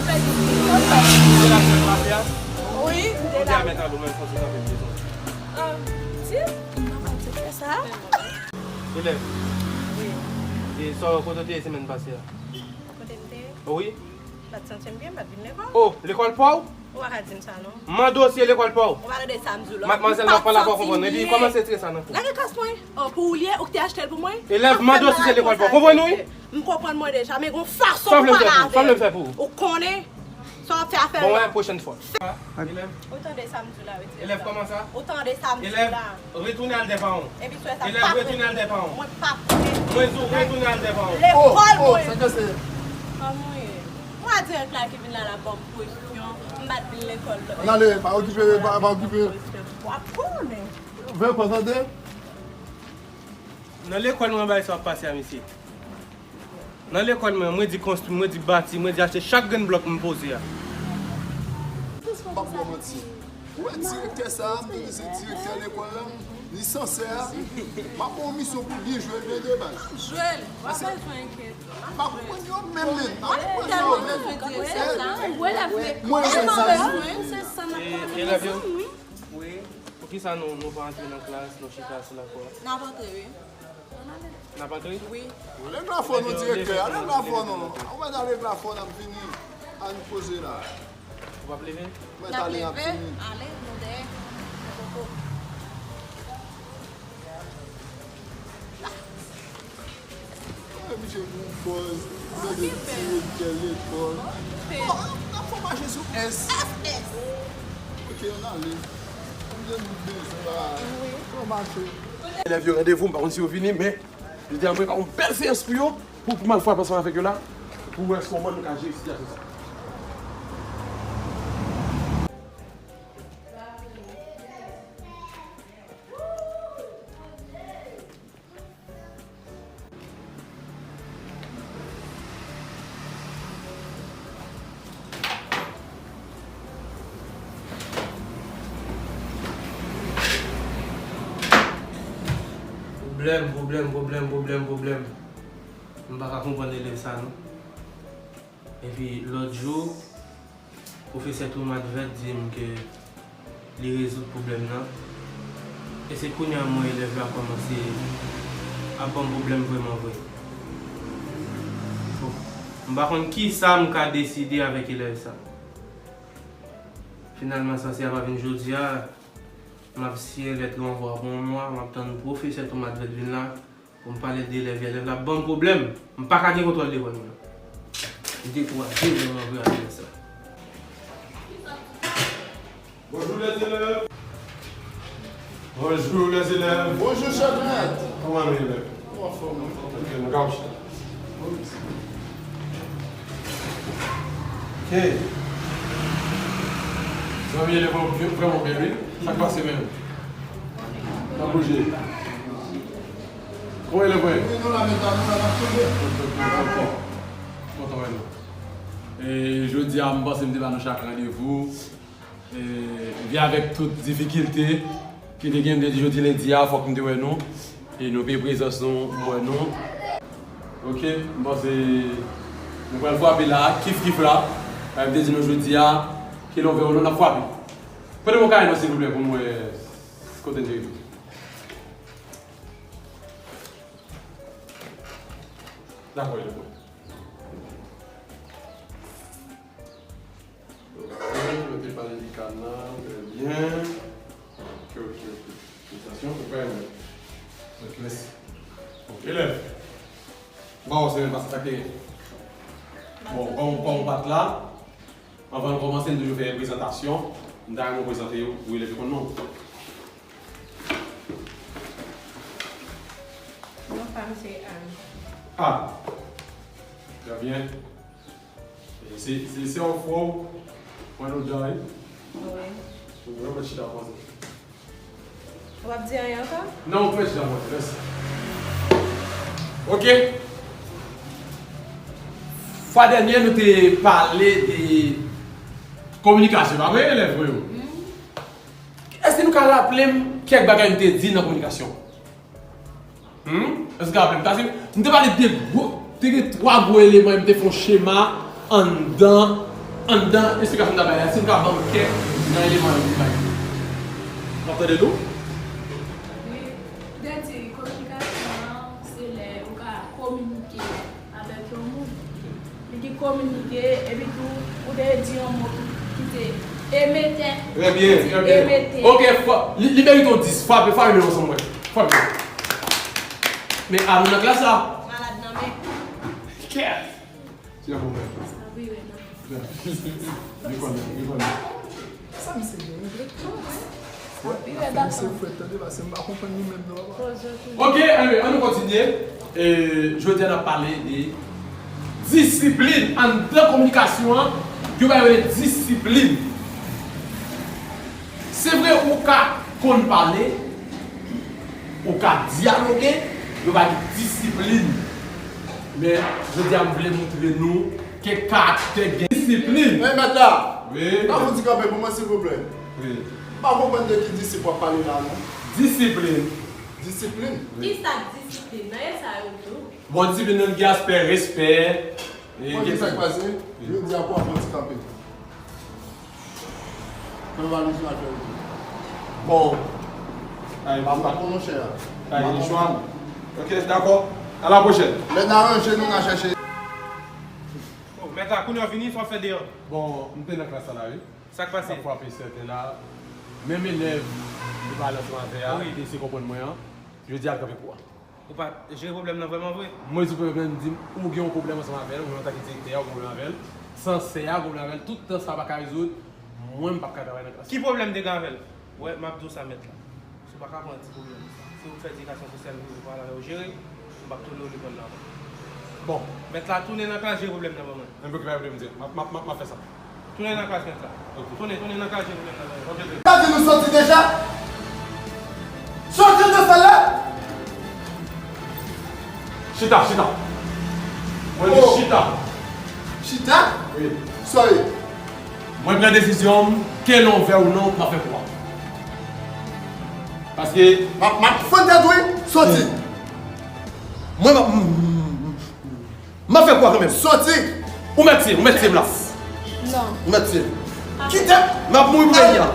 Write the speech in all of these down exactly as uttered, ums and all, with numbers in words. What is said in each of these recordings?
Ou te la semèn pase a? Wi, m te la. Ou te a met alou menm fò ti kanpe pye tonton. Ti, m pa konn se fè sa. Elèv. Wi. E sa w kote w te ye semèn pase a? Kote m te ye? Wi. M pa t santi m byen, m pa t vin lekòl. Oh, lekòl pa w? Ou pa ka di m sa non. Mande w si e lekòl pa w. Ou pa tande sa m di w la. Madmwazèl, m ap pale avè w konprann. Epi kòmanse tire sa nan kou. Lage kas mwen. Oh, pou ou l ye, ou k te achte l pou mwen? Elèv, mande w si se lekòl pa w. Konprann ou wi? M konprann mwen deja, men gon fason pou pale avè m. Sa w vle m fè pou ou? Ou konnen sa w ap fè afè yo. Bon, wè, pwochèn fwa. Elèv. Ou tande sa m di w la, wi, di w la. Elèv, kòman sa? Ou tande sa m di w la. Elèv, retounen al dè paran w. Epi sou sa, elèv, retounen al dè paran w. Mwen p ap retounen. Mwen di w retounen al dè paran w. Lekòl mwen. Oh, oh, sa k pase? Kòman w ye? Mwen a dirèk la ki vin la, l ap ban m presyon. M pa t vin lekòl la. Ann ale, pa okipe, pa, pa okipe. W ap konnen. Veye kò tande. Nan lekòl mwen bay sa w ap pase a, mesye. Nan lekòl mwen, mwen di konstwi, mwen di bati, mwen di achte chak grenn blòk m poze a. M p ap ba w manti. Ou wè direktè sa a, m tande se direktè lekòl la, li sansè a. M ap ba w misyon pou w byen jwe l, men de baz. Jwe l, w ap bezwen enkyete. M pa konprann yo menm, men. M pa konprann yo menm. Mwen renmen sa, wi. Elèv yo. Wi. Poukisa nou, nou pa antre nan klas, nou chita sou lakò a? N ap antre, wi. N ap antre? Wi. Al regle afè w non, direktè. Al regle afè w non. Ou mèt al regle afè w, n ap vini. Ann poze la. Ou p ap leve? Ou mèt ale, n ap vini. Ale, nou dèyè. Misye gon pòz, mande direktè lekòl. Bon, n ap fè mache sou S. Ok, ann ale. Mwen bezwen la. Ann mache. Elèv yo, randevou, m pa konn si yo vini, men jodi a mwen gen yon bèl seyans pou yo, pou, pou m al frape ansanm avèk yo la, pou wè kòman nou ka jere sitiyasyon sa. Pwoblèm, pwoblèm, pwoblèm, pwoblèm, pwoblèm. M pa ka konprann elèv sa non. Epi lòt jou, pwofesè Tomat Vèt di m ke li rezoud pwoblèm nan. E se kounye a m wè elèv la kòmanse ap ban m pwoblèm vrèman vre. Bon, m pa konn kisa m ka deside avèk elèv sa. Finalman, sa si a pa vin jodi a, m ap siyen lèt ranvwa pou yon mwa, m ap tann pwofesè Tomat Vèt vin la. Pou m pale de elèv, elèv la ban m pwoblèm. M pa ka gen kontwòl lekòl mwen. M dekouraje vrèman vre apre sa. Bonjour les élèves. Bonjour les élèves. Bonjour chè mèt. Kòman nou ye, mèt? Mwen anfòm, mwen anfòm. Ok, nou ka chita. Ok. Zanmi, elèv yo vrèman bèl, wi. Sa k pase menm? N ap bouje. Kòman elèv mwen? Wi, nou la, mèt la, nou la, n ap tonbe. Ok, ok, ok, ok. Kontan wè nou. E jodi a, m panse m te ba nou chak randevou. E, vin avèk tout difikilte ki te gen, m te di jodi lendi a, fòk m te wè nou. E nou peye prezans nou, m wè nou. Ok, m panse nou pral frape la, kif kif la. E m te di nou jodi a, ke lè w vè w non, n ap frape. Pote mwen kay non, silvouplè, pou m wè kote n te rive. Dakò, e dakò. Ok, nou te pale de kanal, trè byen. Ok, ok, ok. Felisitasyon, ou pè mwen. Ok, mèsi. Bon, elèv. Bon, se menm pase sa ke. Bon, bon, bon, pat la. Anvan n kòmanse, n toujou fè prezantasyon. M ta renmen w prezante w pou elèv yo konn non w. Non pa m se Anne. Anne. Trè byen. E se, se, se yon fwa w pran nou djan, wi. Wi. Ou vrèman chita panse. Ou p ap di anyen ankò? Non, ou prèske la mòte, mèsi. Ok. Fwa dènye, nou te pale de kominikasyon, pa vre, elèv mwen yo? Èske nou ka raple m kèk bagay m te di nan kominikasyon? Hmm? Èske w ka raple m? Paske m te pale de gwo, te gen twa gwo eleman, m te fè yon chema anndan Anndan esplikasyon m ta bay la, si m ka ban m kèk nan eleman yo pou bay. W ap tande tou? Wi. Ou te di kominikasyon an, se lè ou ka kominike avèk yon moun. Li ki kominike, epi tou, ou te di yon mo ki, ki te emetè. Trè byen, trè byen. Emetè. Ok, fò, li, li merite yon dis. Frape, frape men ansanm mwen. Frape. Men al nan klas la. Malad nan men. Kè. Ti la pwoblèm. Sa vire nan. Li konnen, li konnen. Sa misye gen regrè tou, wi. Sa vire nan. Misye fwèt tande, paske m pa konprann li menm non, papa. Ok, anyway, ann nou kontinye. E, jodi a n ap pale de disiplin anndan kominikasyon an, yo ba yo rele disiplin. Se vre, ou ka konn pale, ou ka dyaloge, yo ba gen disiplin. Men, jodi a, m vle montre nou kèk karaktè gen disiplin. Hey, mèt la! Wi. Ba yon ti kanpe pou mwen, silvouplè. Wi. M pa konprann de ki disip w ap pale la, non. Disiplin. Disiplin? Wi. Kisa k disiplin nan? E sa yo tou. Bon, disiplin nan gen aspè respè. E, bon, kisa k pase? Wi. Jodi a, pou w ap pran ti kanpe. Mwen pa bezwen al fè wout. Bon. Ay, m ap pran monchè a. Ay, gen chwa. Ok, dakò. A la pwochèn. Lè n aranje nou, n a chèche. Oh, mèt la, kounye a w vini, sa w ap fè deyò? Bon, m te nan klas la, wi. Sa k pase? M ap frape sèten la. Menm elèv li pale ansanm avè a, wi, li eseye konprann mwen an, jodi a l kanpe kou a. Ou pa jere pwoblèm nan vrèman vre? Mwen di pwoblèm nan, li di m, ou gen yon pwoblèm ansanm avè l, ou menm antanke direktè a, ou gen yon pwoblèm avè l. Sansè a, ou gen yon pwoblèm avè l. Tout tan sa pa ka rezoud, mwen, m p ap ka travay nan klas la. Ki pwoblèm m te gen avè l? Wè, m ap di w sa, mèt la. Si w pa ka pran ti pwoblèm sa, si w fè edikasyon sosyal pou ou pale avè w jere, m p ap tounen w lekòl la ankò. Bon. Mèt la, tounen nan klas, jere pwoblèm nan ban mwen. Enben, oke, pa gen pwoblèm, m ap, m ap, m ap, m ap fè sa. Tounen nan klas, mèt la. Ok. Tounen, tounen nan klas, jere pwoblèm nan ban mwen. Ok, ok. Sa di nou soti deja? Soti nan sal la! Chita, chita. Mwen di chita. Chita? Wi. Sa ye? Mwen pran desizyon m, ke l anvè ou non, m ap fè kou a. Paske m ap, m ap fann tèt ou, wi. Soti. Mwen, m ap, m ap fè kou a kanmenm. Soti. Ou mèt tiye m, ou mèt tiye m la. Non. Ou mèt tiye m. Kite m. M ap mouri pou peyi a.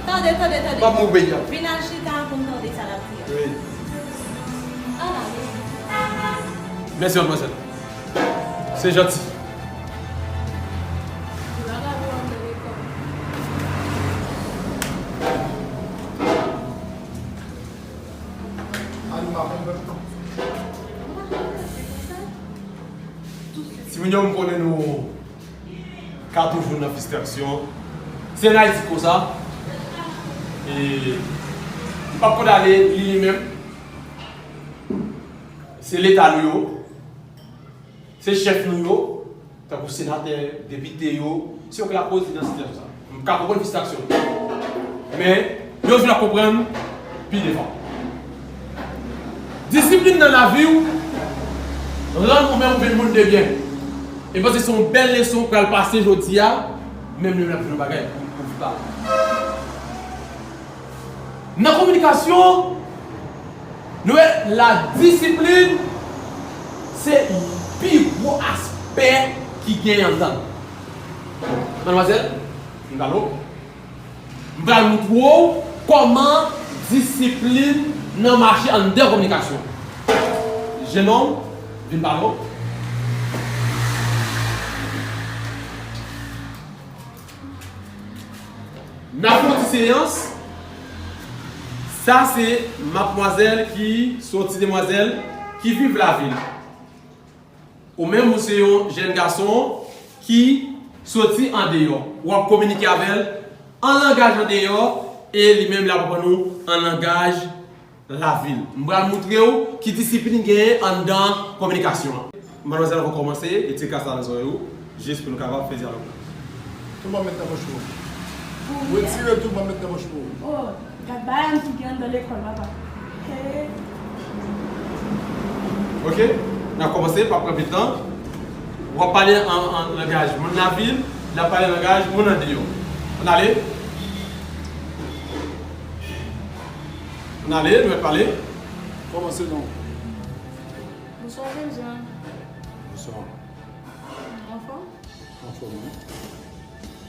Tande, tande, tande. M ap mouri pou peyi a. Vin al chita pou n tande sa l ap di a. Wi. Ala, wi. Mèsi, madmwazèl. Se janti. Timoun yo, m konnen nou ka toujou nan fristrasyon. Se nan Ayiti konsa. E m p ap kondane li, li menm. Se Leta nou yo. Se chèf nou yo, tankou senatè, depite yo, se yo k lakoz li nan sitiyasyon sa. M ka konprann fristrasyon l. Men, yon jou l ap konprann pi devan. Disiplin nan lavi w rann ou menm ou vin moun de byen. E m panse se yon bèl leson w pral pase jodi a, menm li menm l ap jwenn yon bagay pou, pou vi pa l. Nan kominikasyon, nou wè la disiplin se pi gwo aspè ki genyen anndan l. Madmwazèl, m pral, m pral montre w kòman disiplin nan mache anndan kominikasyon. Jenòm, vin pale w. N ap fè yon ti seyans. Sa se madmwazèl ki se yon ti demwazèl ki viv lavil. Ou menm, ou se yon jèn gason ki soti andeyò. W ap kominike avè l an langaj andeyò e li menm l ap reponn ou an langaj lavil. M pral montre w ki disiplin genyen anndan kominikasyon an. Madmwazèl, avan w kòmanse, retire kras la nan zòrèy ou, jis pou nou kapab fè dyalòg la. Tou ban m met nan pòch pou ou. Retire tou ban m met nan pòch pou ou. Oh, gad bagay ki gen anndan lekòl, papa. Hey. Ok, n ap kòmanse, p ap pran pil tan. W ap pale an, an langaj moun lavil, l ap pale langaj moun andeyò. Ann ale. Ann ale, nou mèt pale. Kòmanse non. Bonswa, jèn jan. Bonswa. Anfòm? Anfòm, wi.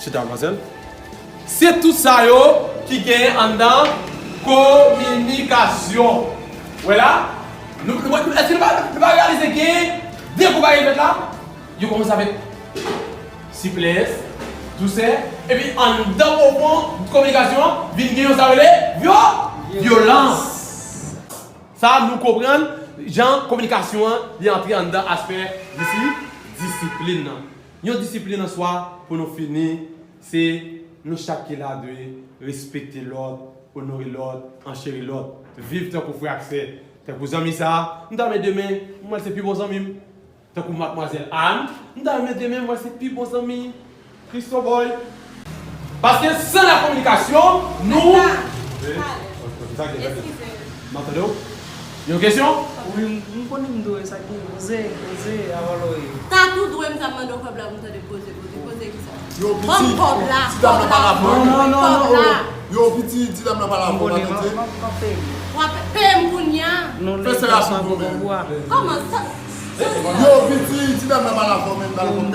Chita, manmzèl. Se tout sa yo ki genyen anndan kominikasyon. Wè la? Nou, nou, nou, èske nou pa, nou pa reyalize gen de kou bagay ki fèt la? Yo kòmanse avèk siplès, dousè, epi anndan pwofon kominikasyon an, vin gen yon sa rele vyo-, vyolans. Sa nou konprann jan kominikasyon an li antre anndan aspè disi-, disiplin nan. Yon disiplin an swa pou nou fini, se nou chak ki la dwe respekte lòt, onore lòt, ancheri lòt, viv tankou frè ak sè, tankou zanmi sa, m ta renmen demen, m wè l se pi bon zanmi m. Tankou madmwazèl Ann, m ta renmen demen m wè se pi bon zanmi Christo Boy. Paske san la kominikasyon, nou. Eskize. M ap tande w. Yon kesyon? Wi, m, m konnen m dwe sa ki poze, poze, avaloye. Tatou dwe m ta mande w kòb la pou m tande poze, poze, poze ki sa? Yo, piti, ti dam nan pa la fò. Non, non, non, non. Yo, piti, ti dam nan pa la fò, pa tande. W ap peye m kounye a. Fè sa rapid pou mwen. Kòman sa? Yo, piti, ti dam nan pa la fò, men, pa la fò, men.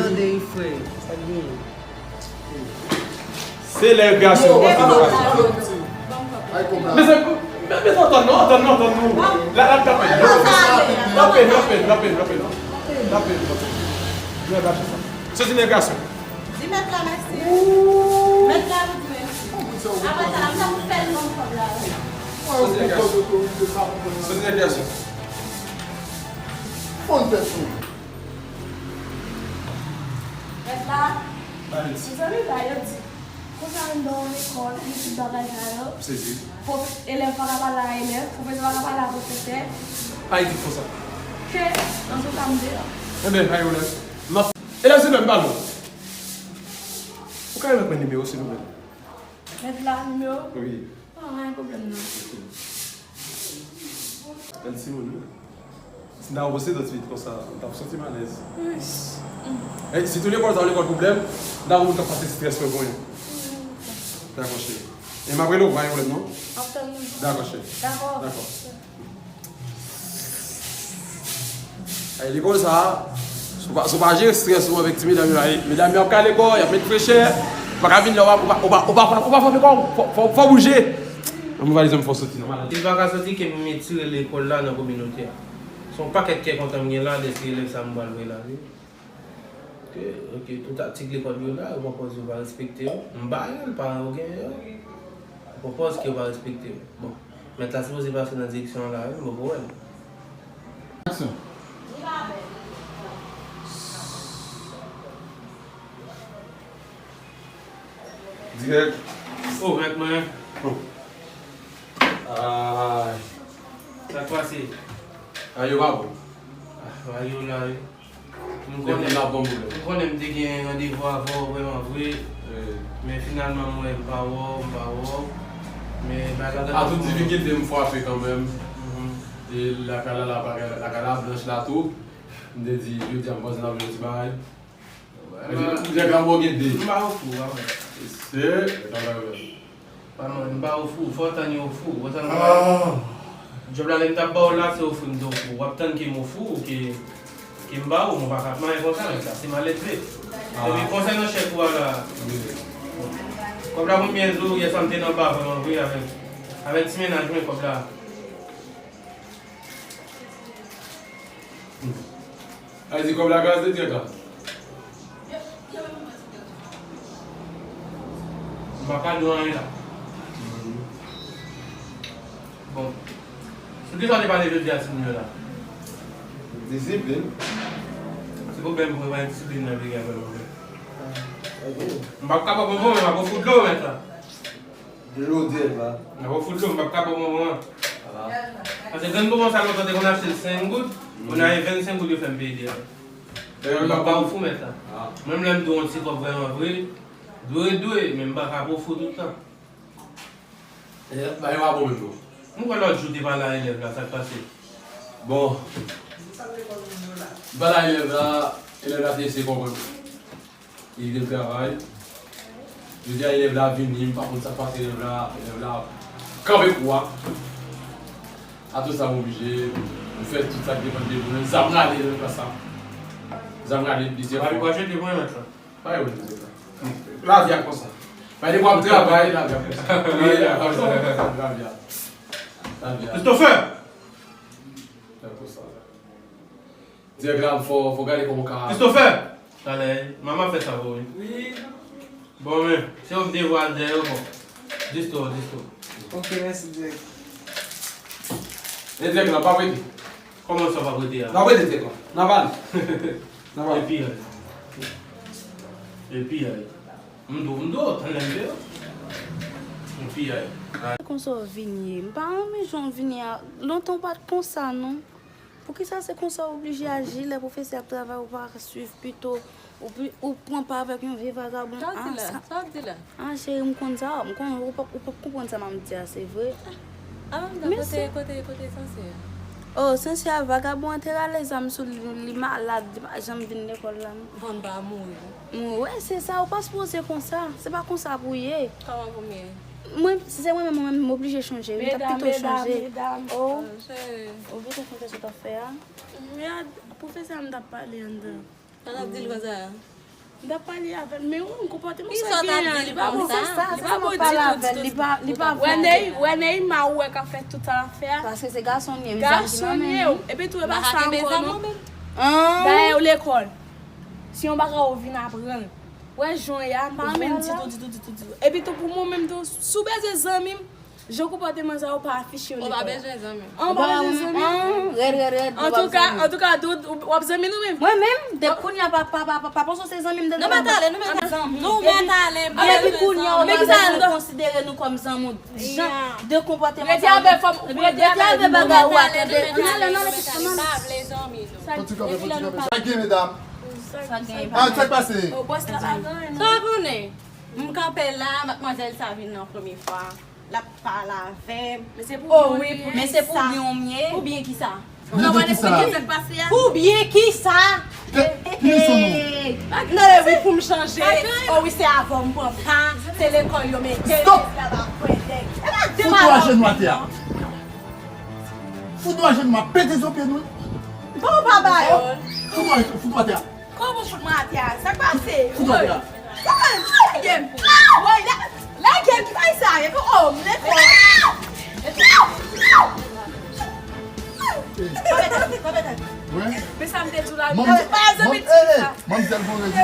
Se lè reaksyon. Yo, piti. Mezanmi, mezanmi, tann non, tann non, tann non. La, la, tape. Tape, tape, tape, tape. Tape, tape. Soti nan reaksyon. Di mèt la mèsi. Mèt la, nou di mèsi. Apre sa, la, m t ap fè l nan kòb la. Soti nan reaksyon. Soti nan reaksyon. Fon tèt nou. Mèt la. Mezanmi, ba yo di. Konsa anndan yon lekòl, gen tout bagay sa yo. M sezi. Pwof-, elèv pa ka pale a elèv, pwofesè pa ka pale a pwofesè. Ay di konsa. Ke, nan tout sa m deyò. Enben, pa gen pwoblèm. M ap, elèv silvouplè, m pale w. Ou ka remèt mwen nimewo w, silvouplè? Mèt la, nimewo? Wi. Pa gen pwoblèm, non. Bèl timoun, wi. Si n ta poze tout suit konsa, m t ap santi m alèz. Ey, sitou lekòl sa, lekòl pwoblèm, m ta konn moun k ap pase strès mwen pou mwen. Dakò, cheri. E m ap rele w, pa gen pwoblèm, non? M ap tann ou. Dakò, cheri. Dakò. Dakò. Ay, lekòl sa, si w pa, si w pa jere strès ou avèk ti medam yo la, e, medam yo ap kale kò, y ap met frechè, ou pa ka vin la, ou pa, ou pa, ou pa, ou pa, ou pa frape kò w, fò, fò, fò w bouje. Nan mwen valiz mwen fò soti, non, malad. Si l pa ka soti, ke m retire lekòl la nan kominote a. Se yon pakèt kè kontan m gen la, dèske elèv sa m pral voye la, wi. Ok, ok, tout taktik lekòl yo la, yo pran pòz yo pa respekte yo. M pa rele, paran yo genyen yo. Yo pran pòz ke yo pa respekte yo. Bon, mèt la sipoze pase nan direksyon an la, wi, m poko wè l. Aksyon. Dirèk. Oh, mèt mwen. Oh. Ay. Sa k pase? Ay, yo pa bon. Ah, bagay yo la, wi. M konnen, m konnen m te gen randevou avè w vrèman vre. Wi. Men finalman, m wè m pa wè w, m pa wè w. Men bagay la. A tout difikilte, m frape kanmenm. Mhm. E lakay la, la, lakay la blanch la tou. M te di, jodi a, m panse n ap jwe yon ti bagay. Nèg la bon gen de. M pa ofri w, pa wè. Se, e pa bagay. Pa mwen, m pa ofri w, fò w tann yon ofri w. Ou konn sa m pale? Djòb la, lè m t ap ba w la, se ofri m te ofri w. W ap tann ke m ofri w, ke, ke m ba w, mwen pa ka ap manyen konsa, nèg la, se malèt vre. Epi konsènan chèk ou a la, kòb la premye jou, yè sa m te nan ba vrèman vre avèk, avèk ti mennaj mwen, kòb la. Ay di kòb la kraze dirèk la. M pa ka di w anyen la. Bon. Sou kisa w te pale jodi a, timoun yo la? Disiplin? Se pwoblèm pou mwen pa gen disiplin nan peyi a vrèman vre. M p ap ka pran bonbon, men m ap fout dlo mèt la. Dlo dirèk la. M ap fout dlo, m p ap ka pran bonbon an. Paske grenn bonbon sa lontan te konn achte l senk goud, kounye a e vennsenk goud yo fè m peye li a. M p ap ba ou fou mèt la. Menm lè m dwe yon ti kòb vrèman vre, dwe, dwe, men m pa ka pran fou tout tan. Bagay pa bon menm non. M kwè lòt jou te pale a elèv la, sa k pase? Bon. M pale a elèv la, elèv la te eseye konprann. Li vin travay. Jodi a elèv la vini, m pa konn sa k pase elèv la, elèv la kanpe kou a. Atou sa m oblije, m fè tout sa k depann de mwen. Zam rale nan klas la. Zam rale plizyè fwa. Bagay pa jete pou mwen mèt la. Pa gen pwoblèm, se sa. Lavi a konsa. Fè de w ap travay, lavi a konsa. Lavi a konsa. Lavi a. Lavi a. Christopher! Lavi a konsa. Dirèk la, fò, fò gade kòman w ka. Christopher! Talè, manman fè sa pou ou, wi. Wi. Bon, men, se yon devwa dèyè, bon. Disto, disto. Ok, mèsi, dirèk. E dirèk la, pa prete. Kòman sa pa prete a? N ap rete te kon. N ap ale. N ap ale. Epi, ay. Epi, ay. M do, m do, tann lè m de yo. Epi, ay. Konsa w vin ye. M pa renmen jan w vin ye a. Lontan w pa t konsa, non. Poukisa se konsa w oblije aji lè pwofesè ap travay, ou pa swiv pito, ou pi-, ou pran pa avèk yon vye vagabon? Sa w di la? Sa w di la? Ah, cheri, m konn sa, m konn, ou p ap, ou p ap konprann sa m ap di a, se vre. Ah, men kote, kote, kote Sansè a? Oh, Sansè a, vagabon an te rale zam sou li, li malad, li pa janm vin lekòl la, non. Bon, pa mouri. Mwen, wè, se sa, ou pa sipoze konsa. Se pa konsa pou ye. Kòman pou m ye? Mwen, si se mwen menm, mwen menm, m oblije chanje. M t ap pito chanje. Oh. Ou pito chanje sa w t ap fè a? Men a, pwofesè a m t ap pale anndan. Sa w t ap di l konsa? M t ap pale avè l, men wi, m konpòte m sa genyen an, li pa bon. Se sa, se sa m ap pale avè l, li pa, li pa bon. Wè Ney, wè Ney, ma ou wè k ap fè tout sa l ap fè a. Paske se gason li ye, m zam ki nan men li. Epi tou, e pa sa ankò, non. Dayè, ou lekòl. Si yon bagay ou vin aprann. Wè jan w ye a, m pa renmen l ditou, ditou, ditou, ditou. Epi tou, pou mwen menm tou, si w bezwen zanmi m, jan konpòteman sa yo pa afiche yo lekòl. Ou pa bezwen zanmi. An, ou pa bezwen zanmi. Rèd, rèd, rèd. Antouka, antouka, Doud, w ap zanmi nou menm? Mwen menm, depi kounye a, pa, pa, pa, pa, pa panse w se zanmi m depi. Nou mèt ale, nou mèt ale. Nou mèt ale. Depi kounye a, ou pa bezwen konsidere nou kòm zanmi w. Jan de konpòteman sa yo. Rete avè fòm, rete avè bagay ou a, tande. Ann ale, ann ale, ann ale. Pa vle zanmi nou. Sa k gen, medam? Sa k gen? Ah, sa k pase? Sa w konnen? M kanpe la, madmwazèl sa vin nan premye fwa. L ap pale avè m. Oh wi, men se pou byen w ye. Pou byen kisa? Pou byen kisa? Pou byen kisa? Ki leson nou? Nan le wi pou m chanje. Oh wi, se avè w m pran pa. Se lekòl yo mete m. Stop! Fout dwa jenou atè a. Fout dwa jenou, m ap pete zo pye nou. Bon, pa ba yo. Fout dwa, fout dwa atè a. Kòman fout mwen atè a? Sa k pase? Fout dwa atè a. Sa k pase? Lage m. Woy, la, lage m, ki bagay sa? Epi, oh, m leve. Men sa m te di w la, pa zanmi ti sa. Manmzèl fon rezon.